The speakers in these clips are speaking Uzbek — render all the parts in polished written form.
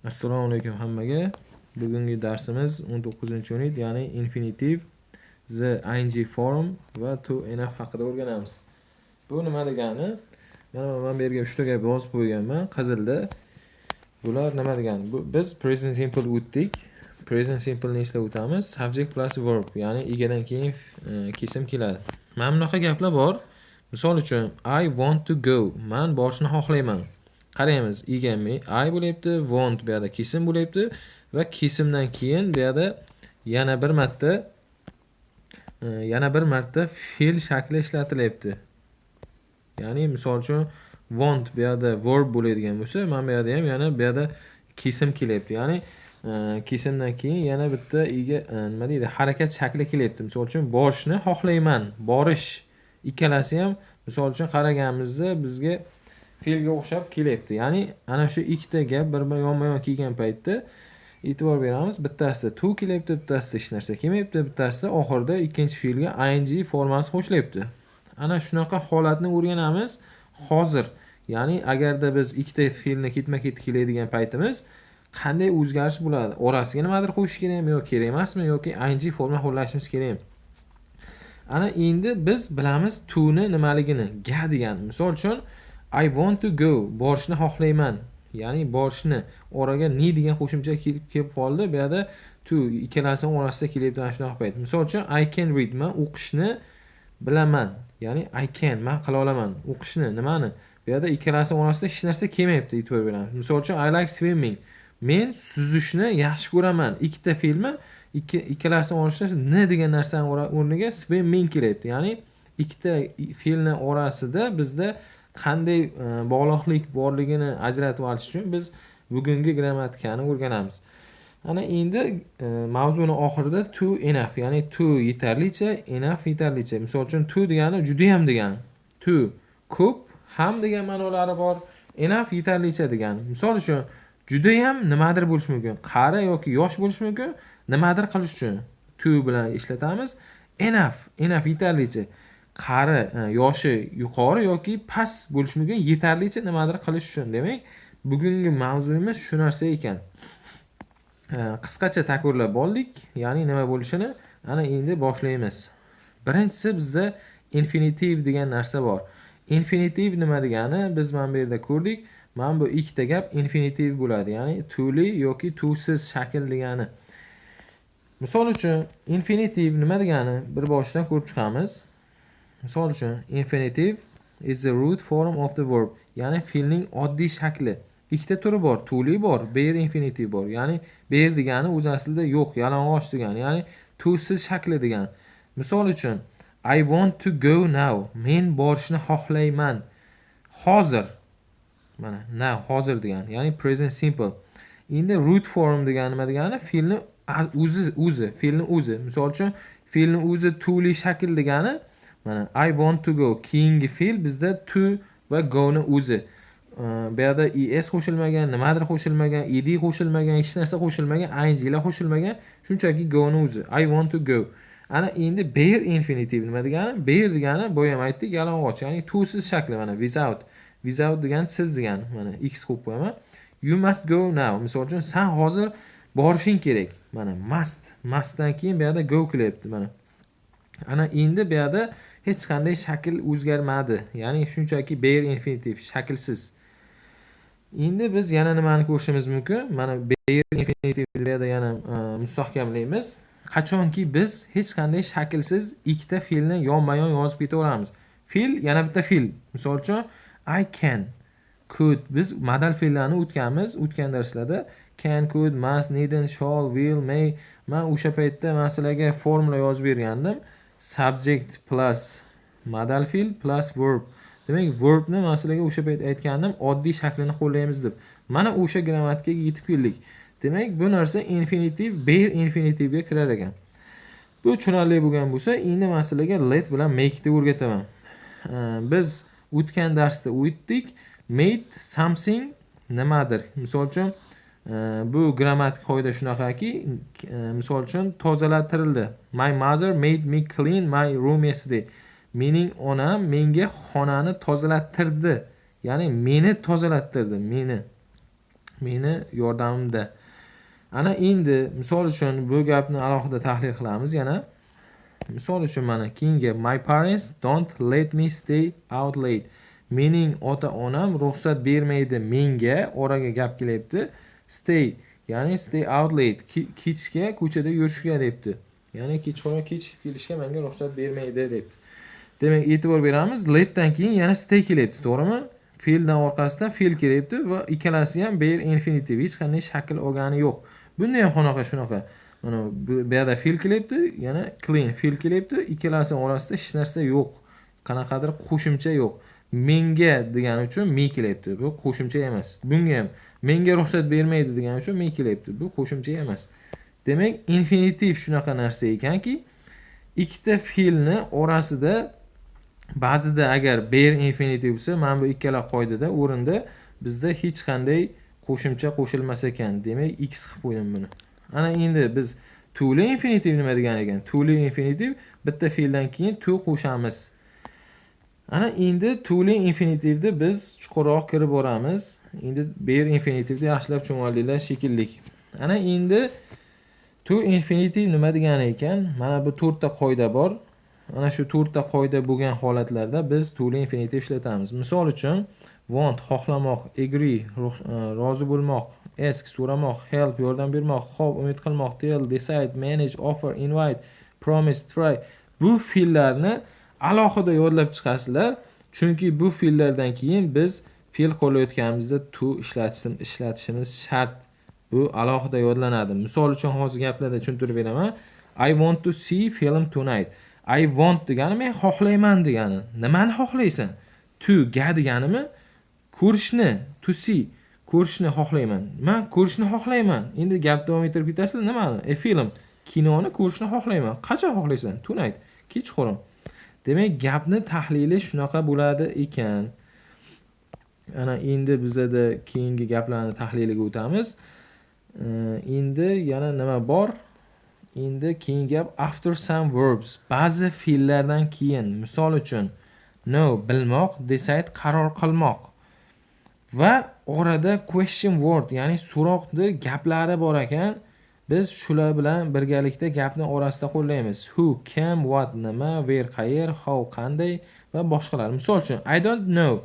Assalomu alaykum hammaga. Bugungi darsimiz 19-unit, ya'ni infinitiv, the ing form va to enough haqida o'rganamiz. Bu nima degani? Mana men bu yerga 3 ta gap yozib qo'yganman qizilda. Bular nima degani? Bu biz present simple o'tdik. Present simple ni eslab o'tamiz. Subject plus verb, ya'ni egadan keyin kesim keladi. Mana bunaqa gaplar bor. Misol uchun, I want to go. Men borishni xohlayman. Qaraymiz, egami I bo'lyapti, want bu yerda kesim bo'lyapti va kesimdan keyin bu yerda yana bir marta fe'l shakli ishlatilyapti. Ya'ni misol uchun want bu yerda verb bo'ladigan bo'lsa, mana bu yerda ham yana bu yerda kesim kelyapti. Ya'ni kesimdan keyin yana bitta ega nima deydi, harakat shakli kelyapti. Misol uchun borishni xohlayman, borish ikkalasi ham misol uchun qaraganimizda bizga fe'lga o'xshab kelyapti. Ya'ni ana shu ikkita gap bir-bir yonma-yon kelgan paytda e'tibor beramiz. Bittasida to kelyapti, bittasida hech narsa kelmayapti, bittasida oxirida ikkinchi fe'lga ing formasi qo'shilyapti. Ana shunaqa holatni o'rganamiz hozir. Ya'ni agarda biz ikkita fe'lni ketma-ket keladigan paytimiz qanday o'zgarish bo'ladi? Orasiga nimadir qo'shish kerakmi yo kerak emasmi yoki ing forma qo'llashimiz kerakmi? Ana endi biz bilamiz to ni nimaligini, ga degani. Misol uchun I want to go, borishni xohlayman. Ya'ni borishni oraga ni degan qo'shimcha kelib qoldi. Bu yerda to ikkalasini orasida kelyapti ana shunaqa payt. Misol uchun I can read, men o'qishni bilaman. Ya'ni I can, men qila olaman. O'qishni, nimani? Bu yerda ikkalasini orasida hech narsa kelmayapti, e'tibor beramiz. Misol uchun I like swimming. Men suzishni yaxshi ko'raman. Ikkita fe'lmi ikkalasini orasida n degan narsani o'rniga swimming kelyapti. Ya'ni ikkita fe'lni orasida bizda qanday bog'liqlik borligini ajratib olish uchun biz bugungi grammatikani o'rganamiz. Ana endi mavzuni oxirida to enough, ya'ni to yetarlicha, enough yetarlicha. Misol uchun to degani judayam degani. To ko'p, ham degan ma'nolari bor. Enough yetarlicha degani. Misol uchun judayam nimadir bo'lishi mumkin. Qari yoki yosh bo'lishi mumkin, nimadir qilish uchun to bilan ishlatamiz. Enough, enough yetarlicha. Qari, yoshi yuqori yoki past bo'lishi mumkin, yetarlicha nimadir qilish uchun. Demak, bugungi mavzuyimiz shu narsa ekan. Qisqacha takrorlab oldik, ya'ni nima bo'lishini. Ana endi boshlaymiz. Birinchisi bizda infinitiv degan narsa bor. Infinitiv nima degani biz mana bu yerda ko'rdik. Mana bu ikkita gap infinitiv bo'ladi, ya'ni to'li yoki to'siz shakl degani. Misol uchun infinitiv nima degani bir boshidan ko'rib chiqamiz. Misol uchun infinitiv is the root form of the verb, ya'ni fe'lning oddiy shakli. Ikkita turi bor, to'li bor, bare infinitiv bor. Ya'ni bare degani o'zi aslida yo'q, yalang'och degani, ya'ni to'siz shakli degani. Misol uchun I want to go now. Men borishni xohlayman. Hozir. Mana now hozir degani, ya'ni present simple. Endi root form degani nima degani? Fe'lni o'zi, fe'lni o'zi. Misol uchun fe'lni o'zi to'li shakl degani mana I want to go. Keyingi fe'l bizda to va go ni o'zi. Bu yerda es qo'shilmagan, nimadir qo'shilmagan, ed qo'shilmagan, hech narsa qo'shilmagan, ing lar qo'shilmagan, shunchaki go ni o'zi. I want to go. Ana endi bare infinitiv nima degani? Bare degani boya ham aytdik, yalang'och, ya'ni to'siz shakli, mana without. Without degani siz degani. Mana x qo'yib qo'yaman. You must go now. Misol uchun sen hozir borishing kerak. Mana must, mustdan keyin bu yerda go kelyapti mana. Ana endi bu yerda hech qanday shakl o'zgarmadi. Ya'ni shunchaki bare infinitiv, shaklsiz. Endi biz yana nimani ko'rishimiz mumkin? Mana bare infinitiv bu yerda yana mustahkamlaymiz. Qachonki biz hech qanday shaklsiz ikkita fe'lni yonma-yon yozib ketaveramiz. Fe'l yana bitta fe'l. Misol uchun I can, could, biz modal fe'llarni o'tganmiz o'tgan darslarda. Can, could, must, needn't, shall, will, may. Men o'sha paytda man sizlarga formula yozib bergandim. Subject plus modal fe'l plus verb. Demak, verbni man sizlarga o'sha payt aytgandim, oddiy shaklini qo'llaymiz deb. Mana o'sha grammatikaga yetib keldik. Demak, bu narsa infinitiv, bare infinitivga kirar ekan. Bu tushunarli bo'lgan bo'lsa, endi man sizlarga let bilan make ni o'rgataman. Biz o'tgan darsda o'tdik. Made something nimadir. Misol uchun, bu grammatik qoida shunaqaki, misol uchun tozalatirildi. My mother made me clean my room yesterday. Mening onam menga xonani tozalattirdi. Ya'ni meni tozalattirdi, meni. Meni yordamimda. Ana endi misol uchun bu gapni alohida tahlil qilamiz yana. Misol uchun mana keyingi my parents don't let me stay out late. Mening ota-onam ruxsat bermaydi menga, oraga gap kelyapti. Stay, ya'ni stay out late, kechga ko'chada yurishga debdi. Ya'ni kechqurun kechikib kelishga menga ruxsat bermaydi debdi. Demak, e'tibor beramiz, letdan keyin yana stay kelyapti, to'g'rimi? Fe'ldan orqasidan fe'l kelyapti va ikkalasi ham bare infinitive, hech qanday shakl olgani yo'q. Bunda ham qanaqa shunaqa. Mana bu yerda fe'l kelyapti, yana clean fe'l kelyapti, ikkalasi orasida hech narsa yo'q. Qanaqadir qo'shimcha yo'q. Menga degani uchun me kelyapti. Bu qo'shimcha emas. Bunga ham menga ruxsat bermaydi degani uchun me kelyapti. Bu qo'shimcha emas. Demak, infinitiv shunaqa narsa ekanki, ikkita fe'lni orasida ba'zida agar bare infinitiv bo'lsa, mana bu ikkala qoidada o'rinda bizda hech qanday qo'shimcha qo'shilmas ekan. Demak, x qilib qo'ydim buni. Ana endi biz to'li infinitiv nima degan ekan? To'li infinitiv bitta fe'ldan keyin to qo'shamiz. Ana endi to'li infinitivni biz chuqurroq kirib boramiz. Endi bare infinitivni yaxshilab tushunib oldinglar shekilli. Ana endi to infinitiv nima degani ekan? Mana bu to'rtta qoida bor. Ana shu to'rtta qoida bo'lgan holatlarda biz to'li infinitiv ishlatamiz. Misol uchun want xohlamoq, agree rozi bo'lmoq, ask so'ramoq, help yordam bermoq, hope umid qilmoq, tell, decide, manage, offer, invite, promise, try. Bu fe'llarni alohida yodlab chiqasizlar, chunki bu fe'llardan keyin biz fe'l qo'llayotganimizda to ishlatishimiz shart. Bu alohida yodlanadi. Misol uchun hozir gaplarda tushuntirib beraman. I want to see film tonight. I want degani men xohlayman degani. Nimani xohlaysan? To ga deganimi? Ko'rishni, to see, ko'rishni xohlayman. Men ko'rishni xohlayman. Endi gap davom ettirib ketasizlar, nimani? A film, kinoni ko'rishni xohlayman. Qachon xohlaysan? Tonight, kechqurun. Demak, gapni tahlili shunaqa bo'ladi ekan. Ana endi bizada keyingi gaplarni tahliliga o'tamiz. Endi yana nima bor? Endi keyingi gap after some verbs. Ba'zi fe'llardan keyin, misol uchun know bilmoq, decide qaror qilmoq. Va orada question word, ya'ni so'roqni gaplari bor ekan. Biz shular bilan birgalikda gapni orasida qo'llaymiz. Who, kim, what, nima, where, qayer, how, qanday va boshqalar. Misol uchun I don't know.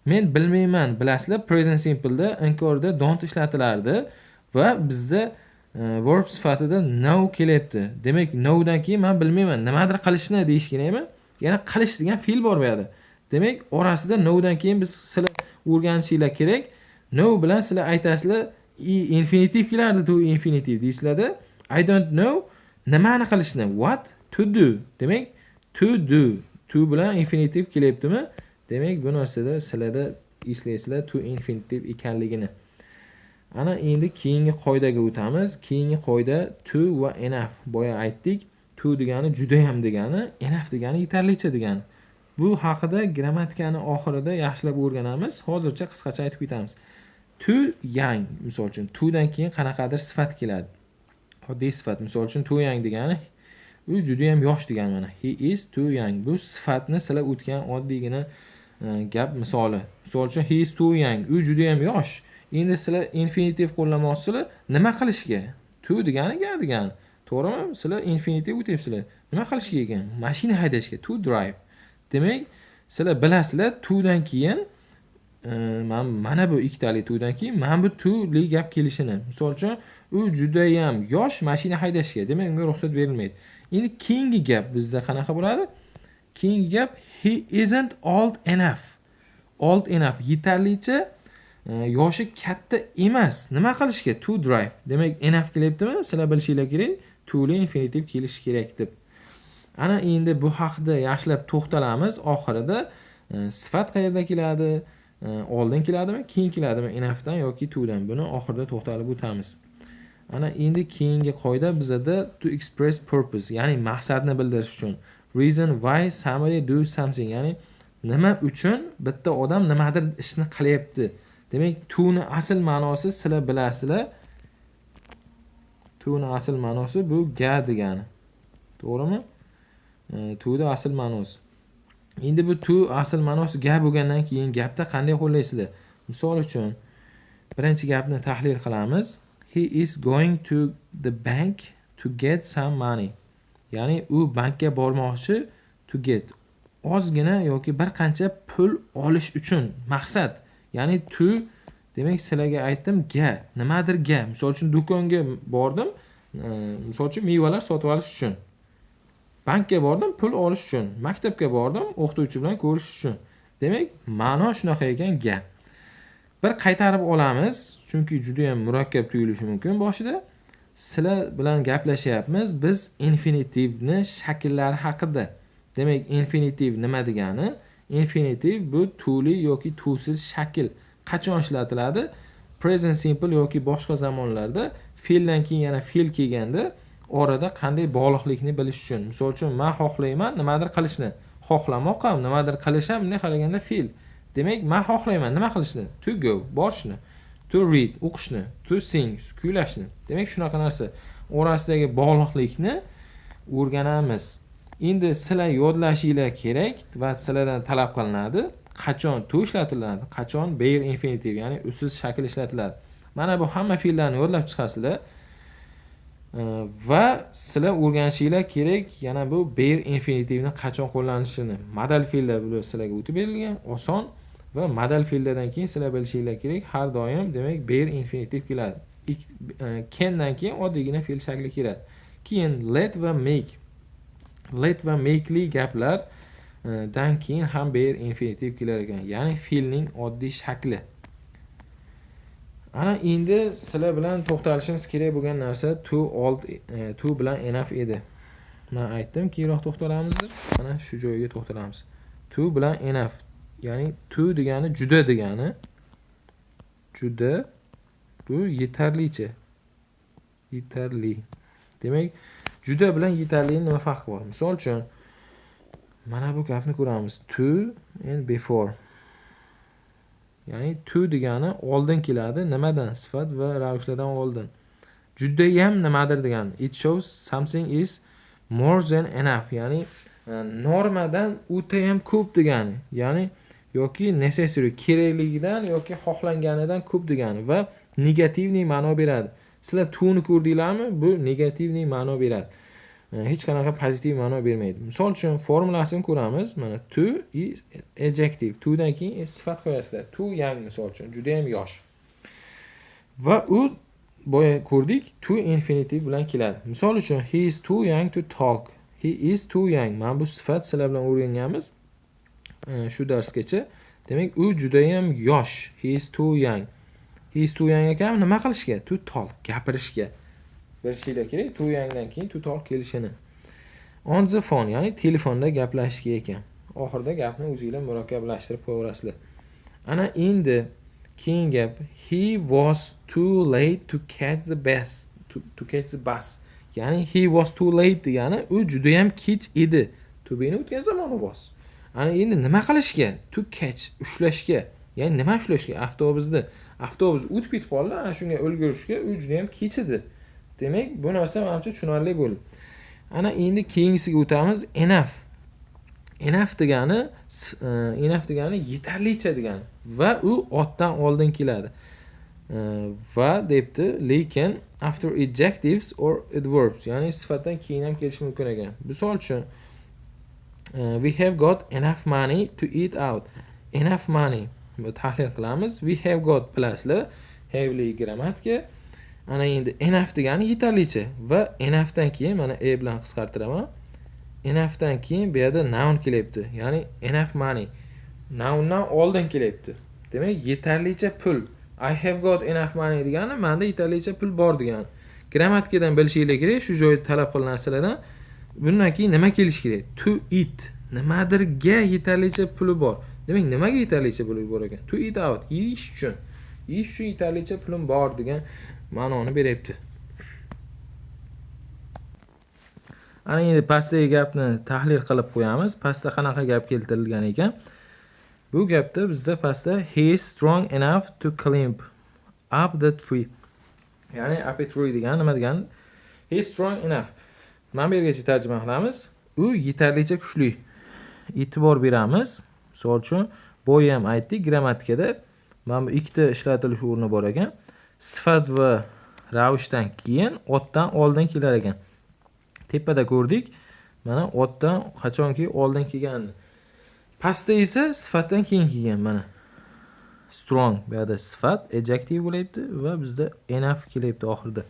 Men bilmayman. Bilasizlar, present simple da inkorda don't ishlatilardi va bizda verb sifatida know kelyapti. Demak, knowdan keyin men bilmayman, nimadir qilishni deyish kerakmi? Yana qilish degan fe'l bor bu yerda. Demak, orasida knowdan keyin biz sizlar o'rganishinglar kerak. Know bilan sizlar aytasizlar, infinitiv kelardi, to infinitiv deysizlarda. I don't know nimani qilishni, what to do. Demak, to do, to bilan infinitiv kelyaptimi? Demak, bu narsada sizlarda eslaysizlar to infinitiv ekanligini. Ana endi keyingi qoidaga o'tamiz. Keyingi qoida to va enough. Boya aytdik, to degani juda ham degani, enough degani yetarlicha degani. Bu haqida grammatikani oxirida yaxshilab o'rganamiz. Hozircha qisqacha aytib ketamiz. Too young, misol uchun, to'dan keyin qanaqadir sifat keladi. Oddiy sifat, misol uchun too young degani u juda ham yosh degani mana. He is too young. Bu sifatni sizlar o'tgan oddiygina gap misoli. Misol uchun he is too young. U juda ham yosh. Endi sizlar infinitiv qo'llamoqchisizlar, nima qilishga? To degani ga degani. To'g'rimi? Sizlar infinitiv o'tyapsizlar. Nima qilishga ekan? Mashina haydashga, to drive. Demak, sizlar bilasizlar, to'dan keyin mana bu ikkitali to'dan keyin mana bu to'li gap kelishini. Misol uchun, u juda ham yosh mashina haydashga, demak unga ruxsat berilmaydi. Endi keyingi gap bizda qanaqa bo'ladi? Keyingi gap he isn't old enough. Old enough yetarlicha yoshi katta emas. Nima qilishga? To drive. Demak, enough kelyaptimi? Sizlar bilishinglar kerak, to'li infinitiv kelishi kerak deb. Ana endi bu haqida yaxshilab to'xtalamiz. Oxirida sifat qayerda keladi? Oldin keladimi, keyin keladimi enoughdan yoki to'dan? Buni oxirida to'xtalib o'tamiz. Ana endi keyingi qoida bizada to express purpose, ya'ni maqsadni bildirish uchun. Reason why somebody do something, ya'ni nima uchun bitta odam nimadir ishni qilyapti. Demak, to'ni asl ma'nosi sizlar bilasizlar. To'ni asl ma'nosi bu ga degani. To'g'rimi? To'ni asl ma'nosi. Endi bu to asl ma'nosi ga bo'lgandan keyin gapda qanday qo'llaysizlar? Misol uchun, Birinchi gapni tahlil qilamiz. He is going to the bank to get some money. Ya'ni u bankka bormoqchi, to get ozgina yoki bir qancha pul olish uchun maqsad. Ya'ni to demak sizlarga aytdim ga, nimadir ga. Misol uchun do'konga bordim, misol uchun mevalar sotib olish uchun. Bankka bordim pul olish uchun, maktabga bordim o'qituvchi bilan ko'rishish uchun. Demak, ma'no shunaqa ekan ga. Bir qaytarib olamiz, chunki juda ham murakkab tuyulishi mumkin boshida. Sizlar bilan gaplashyapmiz biz infinitivni shakllari haqida. Demak, infinitiv nima degani? Infinitiv bu to'li yoki to'siz shakl. Qachon ishlatiladi? Present simple yoki boshqa zamonlarda fe'ldan keyin yana fe'l kelganda orada qanday bog'liqlikni bilish uchun. Misol uchun, men xohlayman nimadir qilishni. Xohlamoq ham, nimadir qilish ham bunday qaraganda fe'l. Demak, men xohlayman nima qilishni? To go, borishni. To read, o'qishni. To sing, kuylashni. Demak, shunaqa narsa. Orasidagi bog'liqlikni o'rganamiz. Endi sizlar yodlashinglar kerak va sizlardan talab qilinadi. Qachon to ishlatiladi, qachon bare infinitive, ya'ni usiz shakl ishlatiladi. Mana bu hamma fe'llarni yodlab chiqasizlar. Va sizlar o'rganishinglar kerak yana bu bare infinitivni qachon qo'llanishini. Modal fe'llar bular sizlarga o'tib berilgan, oson va modal fe'llardan keyin sizlar bilishinglar kerak har doim demak bare infinitiv keladi. Candan keyin oddiygina fe'l shakli keladi. Keyin let va make. Let va make'li gaplar dan keyin ham bare infinitiv kelar ekan, ya'ni fe'lning oddiy shakli. Ana endi sizlar bilan to'xtalishimiz kerak bo'lgan narsa to old, to bilan enough edi. Men aytdim, keyinroq to'xtalamiz deb. Mana shu joyga to'xtalamiz. To bilan enough, ya'ni to degani juda degani. Juda bu yetarlicha. Yetarli. Demak, juda bilan yetarlining nima farqi bor? Misol uchun mana bu gapni ko'ramiz. To and before. Ya'ni to degani oldin keladi, nimadan? Sifat va ravishlardan oldin. Judayam nimadir degani. It shows something is more than enough, ya'ni normadan o'ta ham ko'p degani. Ya'ni yoki necessary, kerakligidan yoki xohlanganidan ko'p degani va negativniy ma'no beradi. Sizlar to'ni ko'rdinglarmi? Bu negativniy ma'no beradi. Hech qanaqa pozitiv ma'no bermaydi. Misol uchun formulasini ko'ramiz. Mana to is adjective. To dan keyin sifat qo'yasizlar. Too young misol uchun, juda ham yosh. Va u boya ko'rdik, to infinitive bilan keladi. Misol uchun he is too young to talk. He is too young. Mana bu sifat sizlar bilan o'rganganmiz shu darsgacha. Demak, u juda ham yosh. He is too young. He is too young ekan, nima qilishga? To talk, gapirishga. Bilishinglar kerak, too youngdan keyin to talk kelishini. On the phone, ya'ni telefonda gaplashishga ekan. Oxirida gapni o'zingizlar murakkablashtirib qo'yaverasizlar. Ana endi keyin gap he was too late to catch the bus. To catch the bus. Ya'ni he was too late degani u juda ham kech edi. To be'ni o'tgan zamoni was. Ana endi nima qilishga? To catch, ushlashga. Ya'ni nima ushlashga? Avtobusni. Avtobus o'tib ketib qoldi, ana shunga ulgurishga u juda ham kech edi. Demak, bu narsa menimcha tushunarli bo'ldi. Ana endi keyingisiga o'tamiz. Enough. Enough degani, enough degani yetarlicha degani va u otdan oldin keladi. Va debdi, lekin after adjectives or adverbs, ya'ni sifatdan keyin ham kelishi mumkin ekan. Misol uchun, we have got enough money to eat out. Enough money. Bu tahlil qilamiz. We have got bilasizlar, have'li grammatika. Ana endi enough degani yetarlicha va enoughdan keyin mana e bilan qisqartiraman. Enoughdan keyin bu yerda noun kelyapti. Ya'ni enough money. Noundan oldin kelyapti. Demak, yetarlicha pul. I have got enough money degani menda yetarlicha pul bor degani. Grammatikadan bilishinglar kerak, shu joyda talab qilingan narsalardan. Bundan keyin nima kelishi kerak? To eat. Nimadirga yetarlicha puli bor. Demak, nimaga yetarlicha puli bor ekan? To eat out, yeyish uchun. Yeyish uchun yetarlicha pulim bor degan ma'noni beryapti. Ana endi pastdagi gapni tahlil qilib qo'yamiz. Pastda qanaqa gap keltirilgan ekan? Bu gapda bizda pastda he is strong enough to climb up the tree. Ya'ni up a tree degani nima degani? He is strong enough. Mana bu yergacha tarjima qilamiz. U yetarlicha kuchli. E'tibor beramiz. Misol uchun, boya ham aytdik grammatikada Mana bu ikkita ishlatilish o'rni bor ekan. Sifat va ravishdan keyin otdan oldin kelar ekan. Tepada ko'rdik. Mana otdan qachonki oldin kelganini. Pastda esa sifatdan keyin kelgan mana. Strong bu yerda sifat adjective bo'lyapti va bizda enough kelyapti oxirida.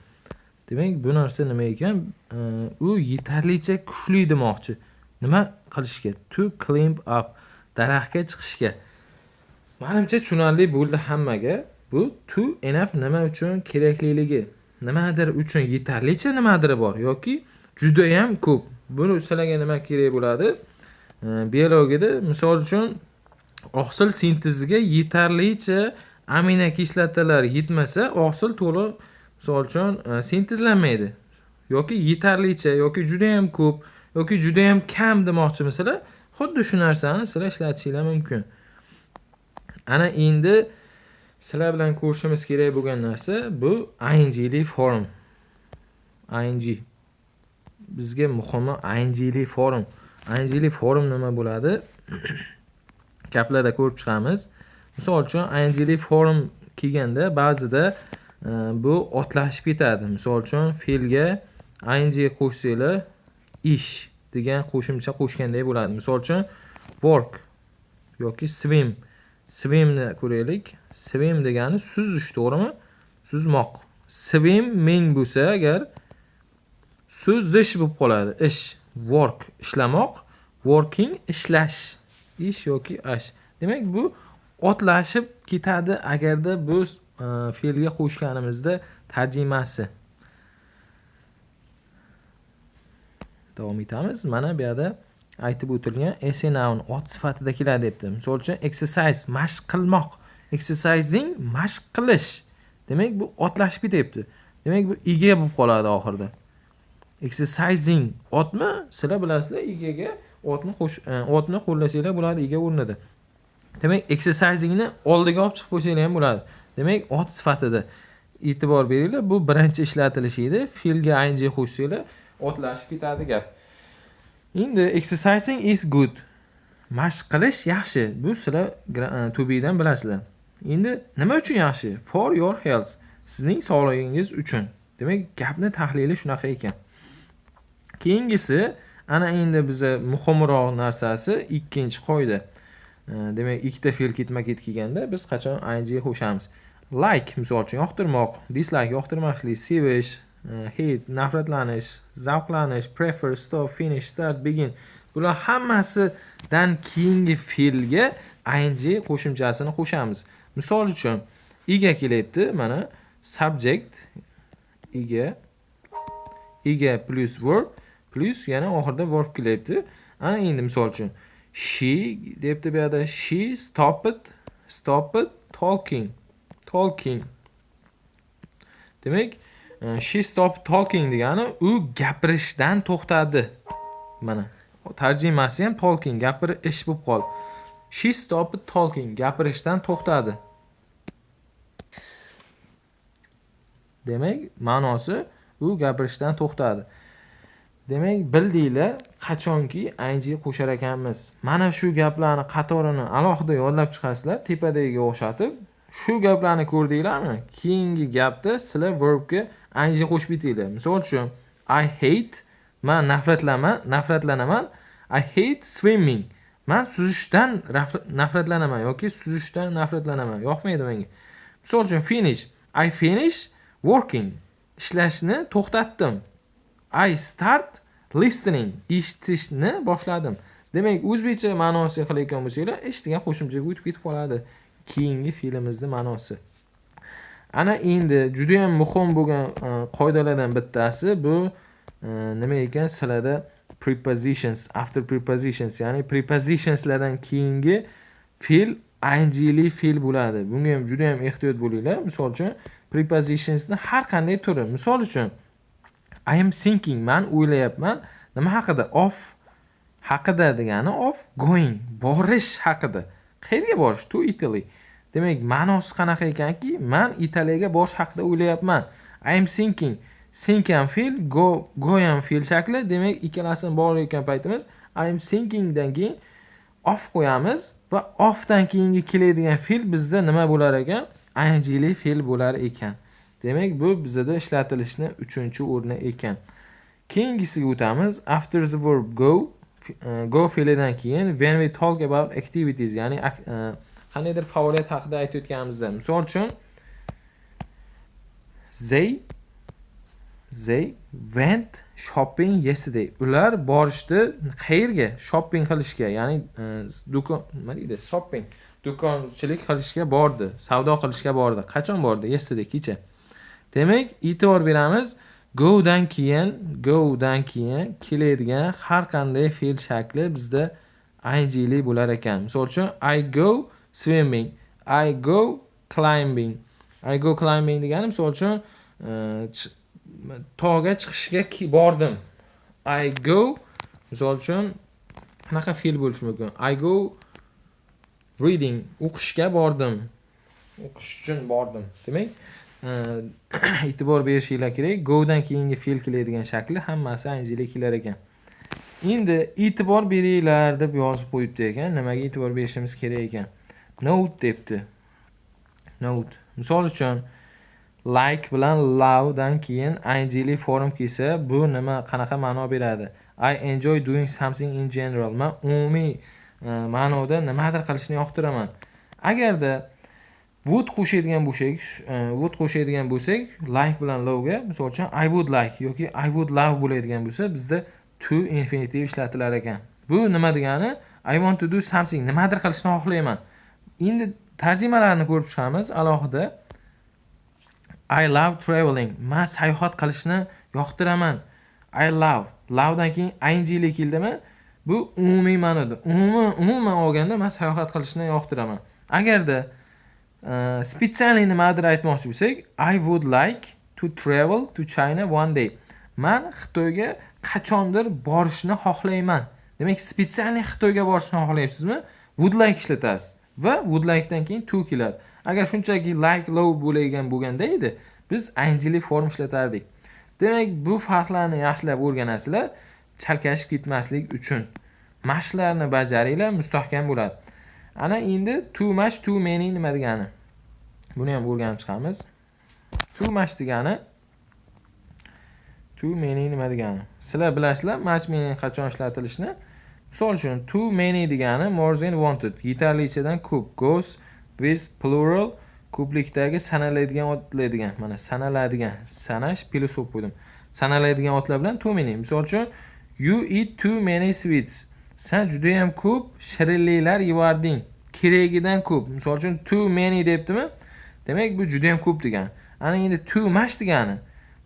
Demak, bu narsa nima ekan? U yetarlicha kuchli demoqchi. Nima qilishga? To climb up, daraxtga chiqishga. Menimcha tushunarli bo'ldi hammaga. Bu to enough nima uchun kerakliligi, nimadir uchun yetarlicha nimadir bor yoki juda ham ko'p. Buni sizlarga nima kerak bo'ladi? Biologiyada misol uchun oqsil sinteziga yetarlicha aminokislotalar yetmasa, oqsil to'liq misol uchun sintezlanmaydi. Yoki yetarlicha yoki juda ham ko'p yoki juda ham kam demoqchi masalan, xuddi shu narsani sizlar ishlatishinglar mumkin. Ana endi sizlar bilan ko'rishimiz kerak bo'lgan narsa bu ingli form. Ing. Bizga muhimi ingli form. Ingli form nima bo'ladi? Gaplarda ko'rib chiqamiz. Misol uchun ingli form kelganda ba'zida bu otlashib ketadi. Misol uchun fe'lga ing qo'shsanglar ish degan qo'shimcha qo'shganday bo'ladi. Misol uchun work yoki swim. Swimni ko'raylik. Swim degani suzish, to'g'rimi? Suzmoq. Swimming bo'lsa agar suzish bo'lib qoladi. Ish, work ishlamoq, working ishlash, ish yoki ash. Demak, bu otlashib ketadi agarda biz fe'lga qo'shganimizda tarjimasi. Davom etamiz. Mana bu yerda aytib o'tilgan as a noun ot sifatida keladi debdi. Misol uchun exercise mashq qilmoq, exercising mashq qilish. Demak, bu otlashib ketyapti. Demak, bu ega bo'lib qoladi oxirida. Exercising otmi? Sizlar bilasizlar, egaga otni otni qo'llasanglar bo'ladi ega o'rnida. Demak, exercisingni oldiga olib chiqib qo'ysanglar ham bo'ladi. Demak, ot sifatida e'tibor beringlar, bu birinchi ishlatilishi edi. Fe'lga ing qo'shsanglar otlashib ketadi gap. Endi exercising is good. Mashq qilish yaxshi. Bu sizlar tubidan bilasizlar. Endi nima uchun yaxshi? For your health. Sizning sog'lig'ingiz uchun. Demak, gapni tahlili shunaqa ekan. Keyingisi, ana endi biza muhimroq narsasi ikkinchi qoida. Demak, ikkita fe'l ketma-ket kelganda biz qachon ing qo'shamiz? Like misol uchun yoqtirmoq, dislike yoqtirmaslik, sevish, hate nafratlanish, zavqlanish, prefer, stop, finish, start, begin. Bular hammasidan keyingi fe'lga ing qo'shimchasini qo'shamiz. Misol uchun ega kelyapti, mana subject ega, ega plus verb plus yana oxirida verb kelyapti. Ana endi misol uchun she debdi bu yerda, she stopped talking. Talking. Demak, she stopped talking degani u gapirishdan to'xtadi. Mana tarjimasi ham talking, gapirish bo'lib qoldi. She stopped talking, gapirishdan to'xtadi. Demak, ma'nosi u gapirishdan to'xtadi. Demak, bildinglar qachonki ing qo'shar ekanmiz. Mana shu gaplarni qatorini alohida yodlab chiqasizlar, tepadagiga o'xshatib. Shu gaplarni ko'rdinglarmi? Keyingi gapda sizlar verbga ing qo'shib ketinglar. Misol uchun, I hate, men nafratlanaman. I hate swimming. Men suzishdan nafratlanaman yoki suzishdan nafratlanaman. Yoqmaydi menga. Misol uchun finish. I finish working. Ishlashni to'xtatdim. I start listening. Eshitishni boshladim. Demak, o'zbekcha ma'nosiga qilayotgan bo'lsanglar, ish degan qo'shimchaga o'tib ketib qoladi. Keyingi fe'limizning ma'nosi. Ana endi juda ham muhim bo'lgan qoidalardan bittasi bu nima ekan sizlarda prepositions, after prepositions, ya'ni prepositionslardan keyingi fe'l ingli fe'l bo'ladi. Bunga ham juda ham ehtiyot bo'linglar. Misol uchun prepositionsni har qanday turi. Misol uchun I am thinking, men o'ylayapman. Nima haqida? Of haqida degani of going, borish haqida. Qayerga borish? To Italy. Demak, ma'nosi qanaqa ekanki, men Italiyaga borish haqida o'ylayapman. I am thinking. Think ham fe'l, go ham fe'l shakli. Demak, ikkalasini borayotgan paytimiz I am thinking dan keyin of qo'yamiz. Va ofdan keyingi keladigan fe'l bizda nima bo'lar ekan? Ingli fe'l bo'lar ekan. Demak, bu bizda ishlatilishni 3-o'rni ekan. Keyingisiga o'tamiz. After the verb go, go fe'lidan keyin when we talk about activities, ya'ni qandaydir faoliyat haqida aytayotganimizda, misol uchun they went shopping yesterday. Ular borishdi qayerga? Shopping qilishga, ya'ni do'kon, nima deydi? Shopping, do'konchilik qilishga bordi, savdo qilishga bordi. Qachon bordi? Yesterday, kecha. Demak, e'tibor beramiz. Go'dan keyin keladigan har qanday fe'l shakli bizda ingli bo'lar ekan. Misol uchun I go swimming, I go climbing. I go climbing degani misol uchun tog'ga chiqishga bordim. I go, misol uchun qanaqa fe'l bo'lishi mumkin? I go reading, o'qishga bordim. O'qish uchun bordim. Demak, e'tibor berishinglar kerak. Go'dan keyingi fe'l keladigan shakli hammasi ingli kelar ekan. Endi e'tibor beringlar deb yozib qo'yibdi ekan. Nimaga e'tibor berishimiz kerak ekan? Note debdi. Note. Misol uchun like bilan love dan keyin ingli form kelsa, bu nima, qanaqa ma'no beradi? I enjoy doing something in general. Men umumiy ma'noda nimadir qilishni yoqtiraman. Agarda would qo'shadigan bo'lsak, like bilan love ga, misol uchun I would like yoki I would love bo'ladigan bo'lsa, bizda to infinitive ishlatilar ekan. Bu nima degani? I want to do something, nimadir qilishni xohlayman. Endi tarjimalarni ko'rib chiqamiz alohida. I love traveling. Men sayohat qilishni yoqtiraman. I love. Love'dan keyin ing keldimi? Bu umumiy ma'noda. Umuman olganda men sayohat qilishni yoqtiraman. Agarda spetsialniy nimadir aytmoqchi bo'lsak, I would like to travel to China one day. Men Xitoyga qachondir borishni xohlayman. Demak, spetsialniy Xitoyga borishni xohlayapsizmi? Would like ishlatasiz va would like dan keyin to keladi. Agar shunchaki like, love bo'ladigan bo'lganda edi, biz ingli form ishlatardik. Demak, bu farqlarni yaxshilab o'rganasizlar, chalkashib ketmaslik uchun. Mashqlarni bajaringlar, mustahkam bo'ladi. Ana endi too much, too many nima degani? Buni ham o'rganib chiqamiz. Too much degani, too many nima degani? Sizlar bilasizlar, much many qachon ishlatilishini. Misol uchun too many degani more than wanted, yetarlichadan ko'p, goes with plural, ko'plikdagi sanaladigan otlar, mana sanaladigan, sanash plus qo'yib qo'ydim. Sanaladigan otlar bilan too many. Misol uchun you eat too many sweets. Sen juda ham ko'p shirinliklar yevarding. Keragidan ko'p. Misol uchun too many debdimi? Demak, bu juda ham ko'p degani. Ana endi too much degani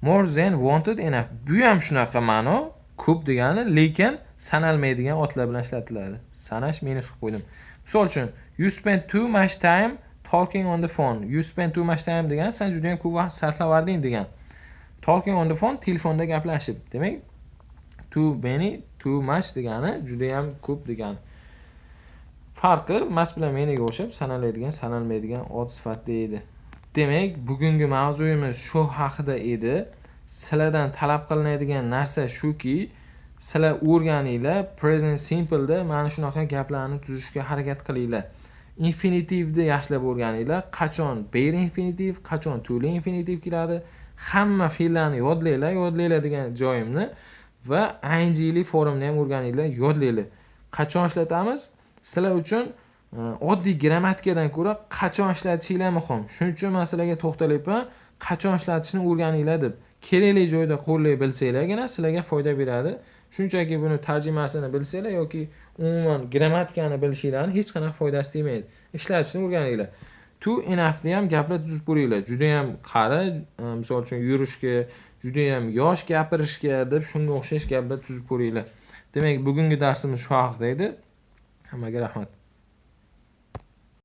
more than wanted enough. Bu ham shunaqa ma'no, ko'p degani, lekin sanalmaydigan otlar bilan ishlatiladi. Sanash minus qilib qo'ydim. Misol uchun you spend too much time talking on the phone. You spend too much time degani sen juda ham ko'p vaqt sarflavarding degan. Talking on the phone, telefonda gaplashib. Demak, too many, too much degani juda ham ko'p degani. Farqi much bilan manyga o'xshab sanaladigan, sanalmaydigan ot sifatida edi. Demak, bugungi mavzuyimiz shu haqida edi. Sizlardan talab qilinadigan narsa shuki, sizlar o'rganinglar, present simple da mana shunaqa gaplarni tuzishga harakat qilinglar. Infinitivni yaxshilab o'rganinglar. Qachon bare infinitiv, qachon to'la infinitiv keladi. Hamma fe'llarni yodlanglar, yodlanglar degan joyimni va ingli formni ham o'rganinglar, yodlanglar. Qachon ishlatamiz? Sizlar uchun oddiy grammatikadan ko'ra qachon ishlatishinglar muhim. Shuning uchun men sizlarga to'xtalyapman, qachon ishlatishni o'rganinglar deb. Kerakli joyda qo'llay bilsanglargina sizlarga foyda beradi. Shunchaki buni tarjimasini bilsanglar yoki umuman grammatikani bilishinglarning hech qanaqa foydasi tegmaydi. Ishlatishni o'rganinglar. Too enough ni ham gaplar tuzib ko'ringlar. Juda ham qari, misol uchun yurishga, juda ham yosh gapirishga deb shunga o'xshash gaplar tuzib ko'ringlar. Demak, bugungi darsimiz shu haqida edi. Hammaga rahmat.